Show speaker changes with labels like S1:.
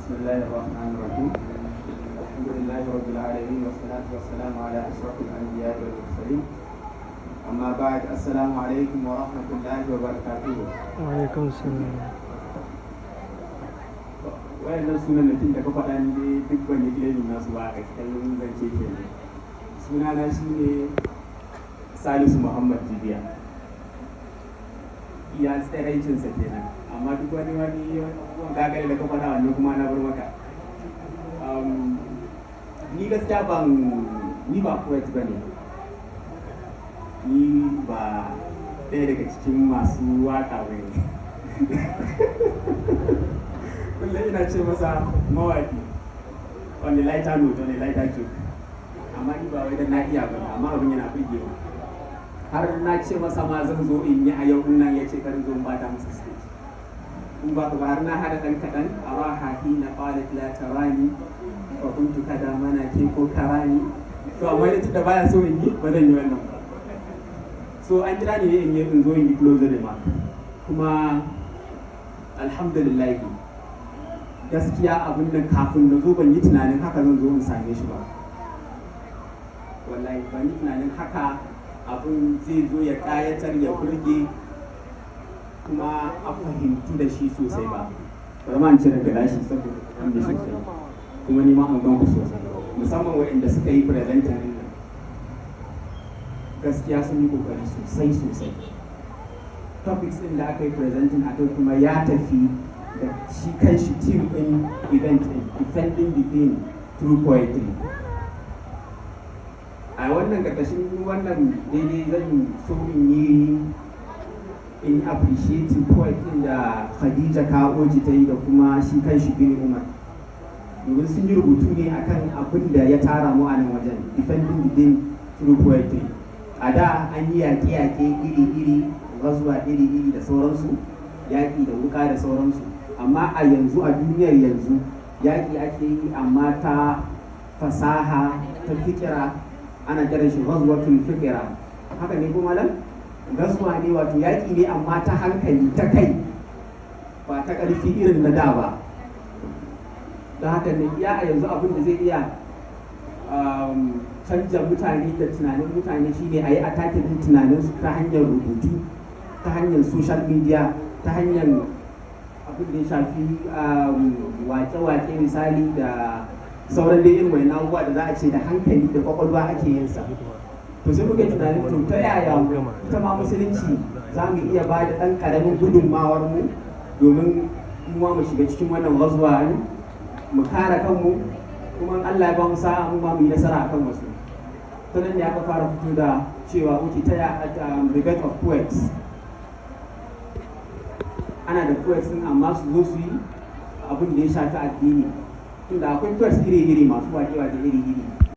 S1: بسم الله الرحمن الرحيم. الحمد لله رب العالمين، والصلاة والسلام على أشرف الأنبياء والمرسلين. أما بعد، السلام عليكم ورحمة الله وبركاته.
S2: Alaikum salam.
S1: Wayannan sunan da ka faɗa ni dai duk ban yi claiming nasu ba, a gaskiyar zance kenan. Sunana shine Salisu Muhammad Jibiya. Iya tsiraicinsa kenan, amma duk wani abubuwan gagare da ka faɗa, wannan kuma na bar maka. Ni gaskiya ban ni ba poet ba ne, ni ba ɗaya daga cikin masu waka ba ne. Kullum ina ce masa mawaki, on the lighter note, on the lighter joke, amma ni ba wai dan na iya ba, amma abin yana burgewa. Har na ce masa ma zan zo in yi a yau nan, ya ce kar zo in bata masa stage. In ba ba har na hada dan kaɗan araha hina qalat la tarani fa kuntu kada mana ke ko karani. To, amma ita da baya so in yi, ba zan yi wannan ba. So an kira ni ne in yi in zo in yi closing remark. Kuma alhamdulillah, gaskiya abin da kafin na zo ban yi tunanin haka zan zo in same shi ba. Wallahi ban yi tunanin haka abin zai zo ya kayatar, ya burge, kuma a fahimtu da shi sosai ba. Bari ma in cire gilashi saboda ku gani sosai, kuma ni ma an gan ku sosai, musamman waɗanda suka yi presenting din nan. Gaskiya sun yi kokari sosai sosai. Topics din da aka yi presenting a kai kuma ya tafi da shi kan shi theme din event din, "Defending the Deen Through Poetry". A wannan karkashin wannan daidai zan so in yi appreciating poet din da Khadija Kaoji ta yi da kuma shi kan shi Bin Umar, domin sun yi rubutu ne akan abin da ya tara mu a nan wajen, "Defending the Deen Through Poetry". A da an yi yaƙe-yaƙe iri-iri, gazuwa iri-iri da sauransu, yaƙi da wuka da sauransu, amma a yanzu, a duniyar yanzu, yaƙi ake yi amma ta fasaha, ta fikira. Ana kiran shi ghazwatul fikira, haka ne ko malam? Gazuwa ne, wato yaƙi ne amma ta hankali, ta kai, ba ta ƙarfi irin na da ba. Don haka ne ya a yanzu abin da zai iya canja mutane da tunanin mutane shine a yi attacking din tunaninsu ta hanyar rubutu, ta hanyar social media, ta hanyar abin da ya shafi wake-wake misali, da sauran dai irin wani abubuwa da za a ce da hankali da kwakwalwa ake yin sa. To, sai muka tunanin, to ta yaya ita ma musulunci za mu iya ba da ɗan ƙaramin gudunmawar mu domin mu ma mu shiga cikin wannan gazuwa, mu kare kanmu, kuma in Allah ya ba mu sa'a, mu ma mu yi nasara akan wasu. Ta nan ne aka fara fito da cewa uke ta ya debate of poets. Ana da poets din, amma su zo su yi abin da ya shafi addini, tunda akwai poets iri-iri, masu wake-wake iri-iri.